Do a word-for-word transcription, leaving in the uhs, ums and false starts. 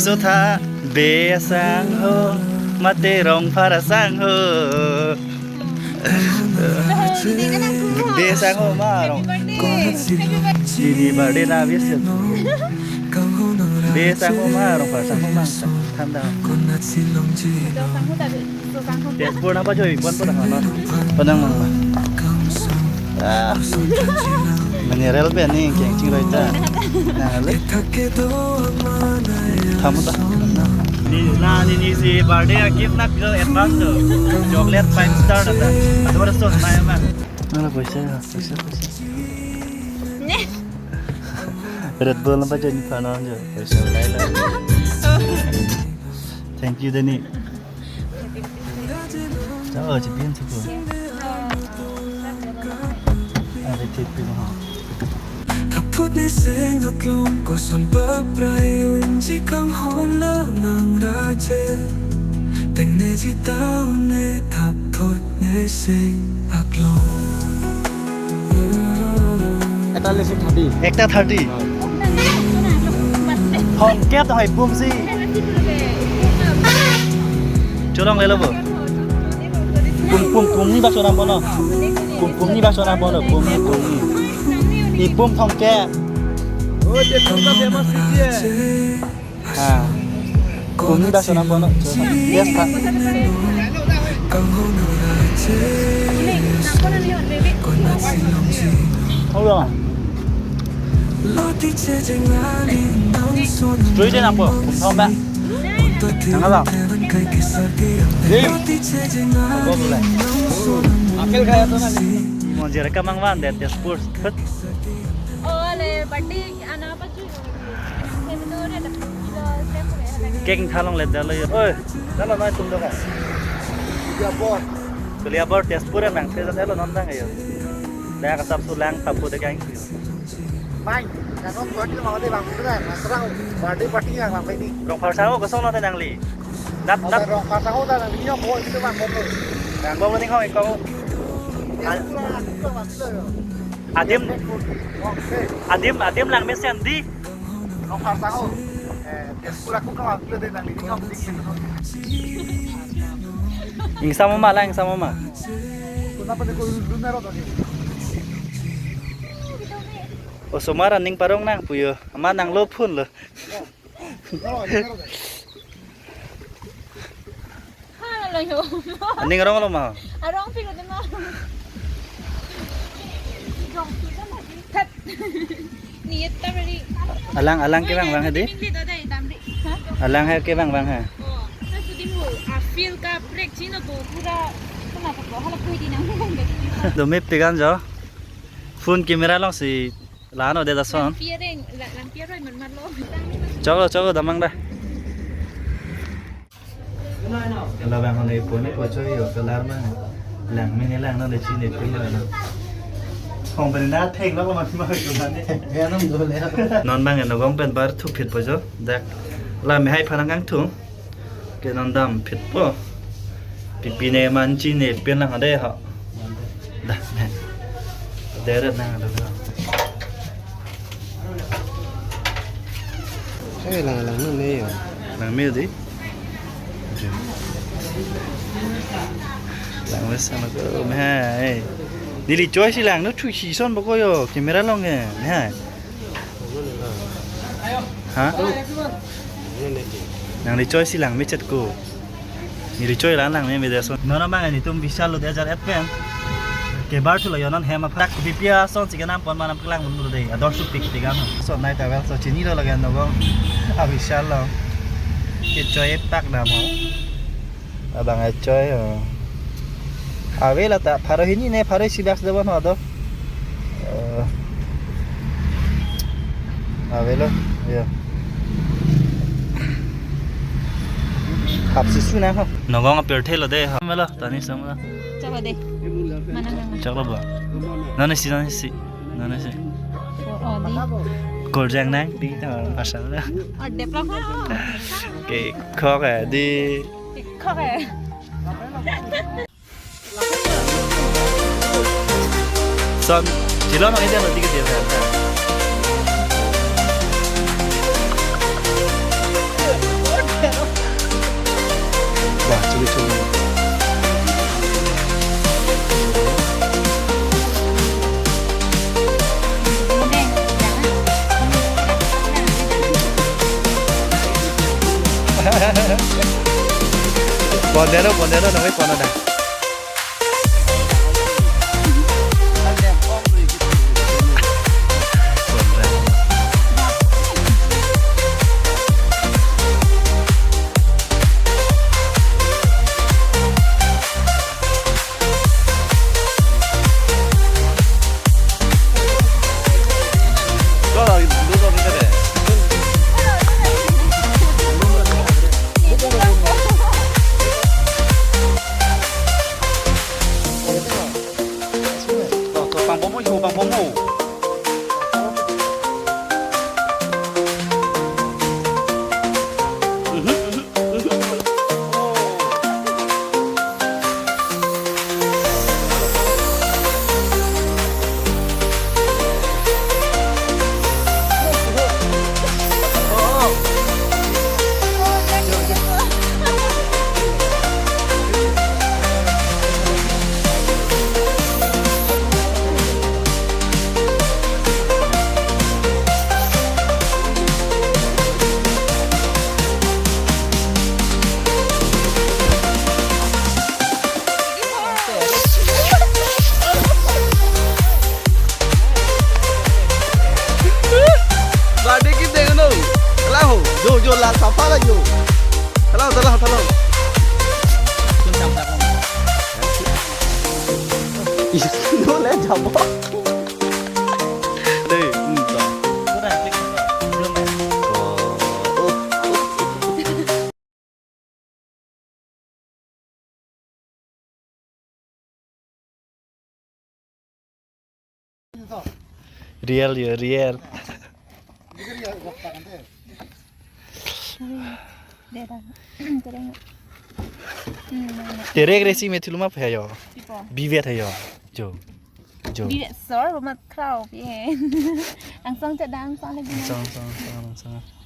Sutha, be asangho, mate Rongphar asangho. Be asangho ma, Rong. Happy birthday. Happy birthday. Didi birthday na wish. Be asangho ma, Rongphar asangho ma. Than da. Tezpur nangpajoi pon pon nang non. Pon nang non. Ah. Mineral pen ni keng chingroi ta. Nang le. Thamu ta. Ni na ni ni si birthday gift na pilo advance do. Chocolate five star na ta. Ado ra so na ya ma. Nang la poisa, poisa, poisa. Red Bull nangpajoi ni phan non jo. Poisa lai lai. Thank you, Deni. Chao, chipin chuku. Ave thip pin ho. Thaput ni seng aklong koson baprai unji kanghon la nang raje. Tengne ji taune thaput ni seng aklong. Ekta lesi thirty. Ekta thirty. Hong kep to hai pum si. Cholong lelo bo. Pum, pum, pum ni bak chonam bono. Pum, pum ni bak chonam bono. Pum ni, pum ni. Ipum thong kep. Oh, je pum ka famous city hai. Ha. Pum ni bak chonam bono. Yes, ha. Hold on. Straight in apo. Pum thong ba. Nang alam. Hey. Apple khaya to na. Monjir ka mangvan det, ya, sports. Ole, bati, ana apa tu? Keng thalong le dalo yo. Oi, dalo noi tum doka. Ya bor. Kulia bor Tezpur nang, Tezpur lo non dang yo. Dak asap sulang tapu de gang yo. Mai, nang kok party mau deh bang, udah, mas terang, party, party yang bang ini. Rongphar asangho kosonlo te nangli. Nat, nat. Rongphar asangho ta nangli nyok, oh, itu bang, kopi. Bang, bang, mending kau, kau. Adim, adim, adim lang mesen di. Rongphar asangho. Eh, Tezpur aku kau, aku deh nangli nyok, ding, ding. Ingsamama lang, ingsamama. Kenapa dia kau dulu naro tadi? Osomar aning parong nang puyo. Ama nanglo phone lo. Hala lo yo. Aning rong lo ma. Arong pilo de ma. Jong tu sama di. Tap. Ni yet tam ri. Alang, alang ke bang, bang hadi? Mingli do dai, dam ri. Ha? Alang hai ke bang, bang ha. Oh, na sudim ho. A feel ka break chino to pura. Kena ko hala pui di nang. Do mip tigan jo. Phone camera alongsi lano de dason. Lampi areng, la-, lampi aroi man man lo. Choklo, choklo, damang da. Labang hone phone ko choi yo kelar mang. Lang mene lang no de chini pin lo no. Hong pen na theng lo ma ma ko na ne. Ya nong do le. Non bang no gong pen bar thu phit po jo. Dak. La me hai phanang kangthung. Ke non dam phit po. Pipi ne man chini pin lang de ho. Dah, dah. Deret nang ada. Eh, lang lang nun ne yo. Lang me di. Lang me sama ko me hai. Neli choi si lang no thu si son boko yo. Camera along ke. Me hai. Ha? Nangli choi si lang me chet ko. Neli choi lang lang me me de son. Non bang netum Vishal lo de ajar et pen. Kebar thulo yo non hem aphak B P A son si kenam pon manam kelang mun de. Ador su pik tiga no. Son nai ta well so chini lo lagi no gong. A Vishal lo. Ke choi pak dam ho. Abang a choi ho. Ave la ta pharo hini ne pharo isi bas de bon ho do. Eh, ave lo, ya. Hap si su na ho. No gong apir thelo de ho. Melo, tani sama. Choklo de. Mana nang. Choklo ba. Nani si, nani si. Nani si. Oh, oh, di. Korjang nang di ta pasal la. Oh, deplak ho. Ke khok eh di. Ke khok eh. Son, chilo no ide lo dikit dia. Bolero, Bolero nangvekponlo dak. Birthday gift dengno. Hello, jo, jo, la, sapa la, jo. Hello, hello, hello. Ih, no le, jabo. Dei, hmm, to. Oh, oh. Real ya, real. Terek resi me thuluma phe yo. Bivet yo. Jo. Jo. Bivet sor, bomat krau, bien. Angsong chadang, angsong lagi. Angsong, angsong, angsong, angsong.